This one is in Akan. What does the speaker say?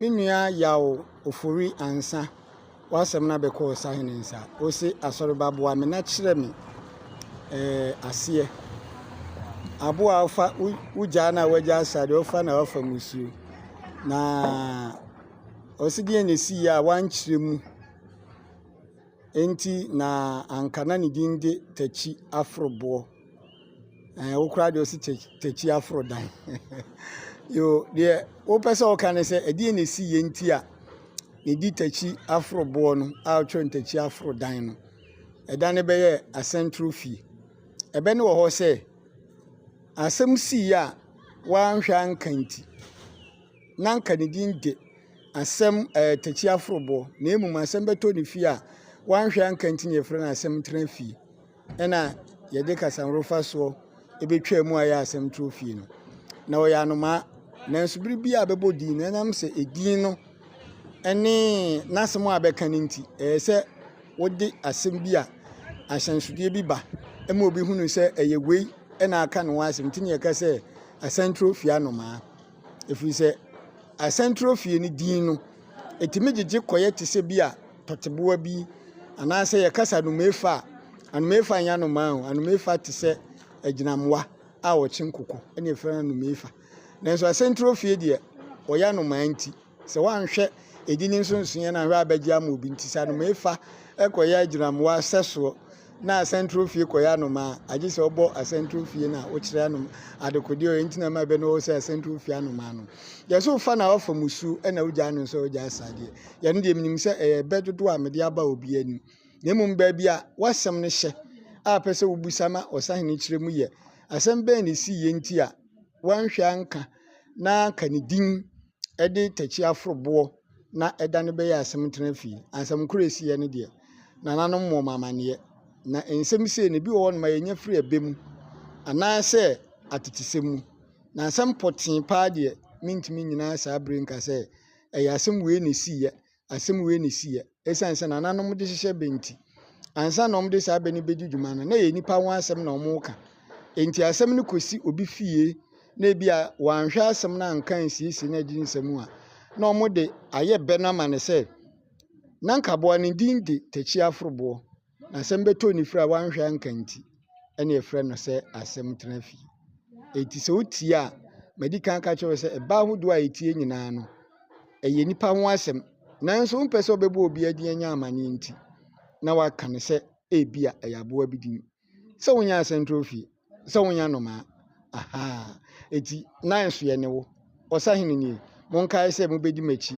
Me nua Yaw Ofori Ansah, w'asɛm no abɛkɔ ɔsahene nsa. Ose asɔreba boa me na kyerɛ me eh, aseɛ. Aboa a wofa wogyaa no a wagya asa deɛ wofa na wafa musuo. Na ɔse deɛ na ɛsiiɛ a wankyerɛ mu. Enti na anka na ne din de Takyi Aforoboɔ. Ɛɛ wo koraa deɛ ɔsi Takyi Aforodan. Yoo deɛ wopɛ sɛ woka ne sɛ ɛdeɛn na ɛsi yɛ nti a ne di Takyi Aforoboɔ no a wotwerɛ no Takyi Aforodan no ɛdane bɛyɛɛ Asɛntoro fie. Ɛbɛ no wɔ hɔ sɛ asɛm siiɛ a woanhwɛ anka nti na anka ne din de Asɛm ɛɛ Takyi Aforoboɔ na mmom asɛm bɛtɔ ne fie a wanhwɛ anka nti na yɛfrɛ no Asɛm Tena Fie. Ɛna yɛde kasanworofa soɔ ɛbɛtwaa mu a ɛyɛ Asɛm Toro Fie no. Na ɔyɛ anomaa nanso bere bi a bɛbɔ din no ɛnam sɛ edin no ɛne n'asɛm a bɛka no nti ɛyɛ sɛ wode asɛm bi a ahyɛnsodeɛ bi ba ma obi hunu sɛ ɛyɛ wei ɛna aka ne ho asɛm nti na yɛka sɛ Asɛntoro Fie Anomaa. Ɛfiri sɛ Asɛntoro Fie no din no, ɛtumi gyegye kɔyɛ te sɛ bi a tɔteboa bi anaasɛ yɛka sɛ anomeefa a, anomeefa nyɛ anomaa o, anomeefa te sɛ agyinammoa a ɔkye nkokɔ ɛna yɛfrɛ no anomeefa. Nanso Asɛntoro Fie deɛ, ɔyɛ anomaa nti, Sɛ woanhwɛ edin no nsonsonoeɛ no anhwɛ a bɛgye ama obi nti sɛ anomaa fa kɔyɛ agyinamoa sɛsoɔ na asɛntoro fie kɔyɛ anomaa agye sɛ ɔbɔ asɛntoro fie no a wokyerɛ anom adekodeɛ ɔyɛ nti na ma bɛ no wɔ sɛ asɛntoro fie anomaa no yɛ so fa na wafa musuo ɛna wogyaa no nso wogyaa saa deɛ yɛno deɛ menim sɛ ɛyɛ bɛ dodoɔ a mede aba obi anim na mmom baabi a wasɛm no hyɛ a pɛ sɛ wobusa ma ɔsahene kyerɛ mu yɛ asɛm bɛn na ɛsii yɛ nti a wanhwɛ anka na anka ne din de takyi aforoboɔ na ɛdane bɛyɛ asɛm tena fie. Asɛm korɔ a ɛsiiɛ no deɛ, nananom mmɔɔ me amaneɛ. Na nsɛm sei no, ebi wɔ hɔnom a yɛnya firi ɛbɛ mu anaasɛ atetesɛm mu. Na asɛm pɔtee paa deɛ, mentumi nnyina saa berɛ yi nka sɛ ɛyɛ asɛm wei na ɛsiiɛ. asɛm wei na esiiɛ. Esiane sɛ nananom de hyehyɛ bɛ nti, ansa na wɔde saa bɛ no bɛdi dwuma no, na ɛyɛ nnipa ho asɛm na wɔreka. Enti asɛm no kɔsi obi fie na ebi a wɔanhwɛ asɛm no anka ansiesie na agye nsam a, na wɔde ayɛ bɛ no ama no sɛ, na anka aboa no din de Takyi Aforoboɔ. Na asɛm bɛtɔ ne firi a wanhwɛ anka nti, ɛna yɛfrɛ no sɛ asɛm tena fie. Enti sɛ wotie a, madi kan aka kyerɛ wo sɛ ɛba ahodoɔ a yɛtie nyinaa no, ɛyɛ nnipa ho asɛm. Nanso wompɛ sɛ wobɛbɔ obi din anya amanneɛ nti, na woaka no sɛ ebia ɛyɛ aboa bi din. Sɛ wonya asɛntorɔ fie, sɛ wonya nnomaa. Ahaa. Enti na nso yɛne wo. Ɔsahene nie. Monkae sɛ mobɛdi m'akyi.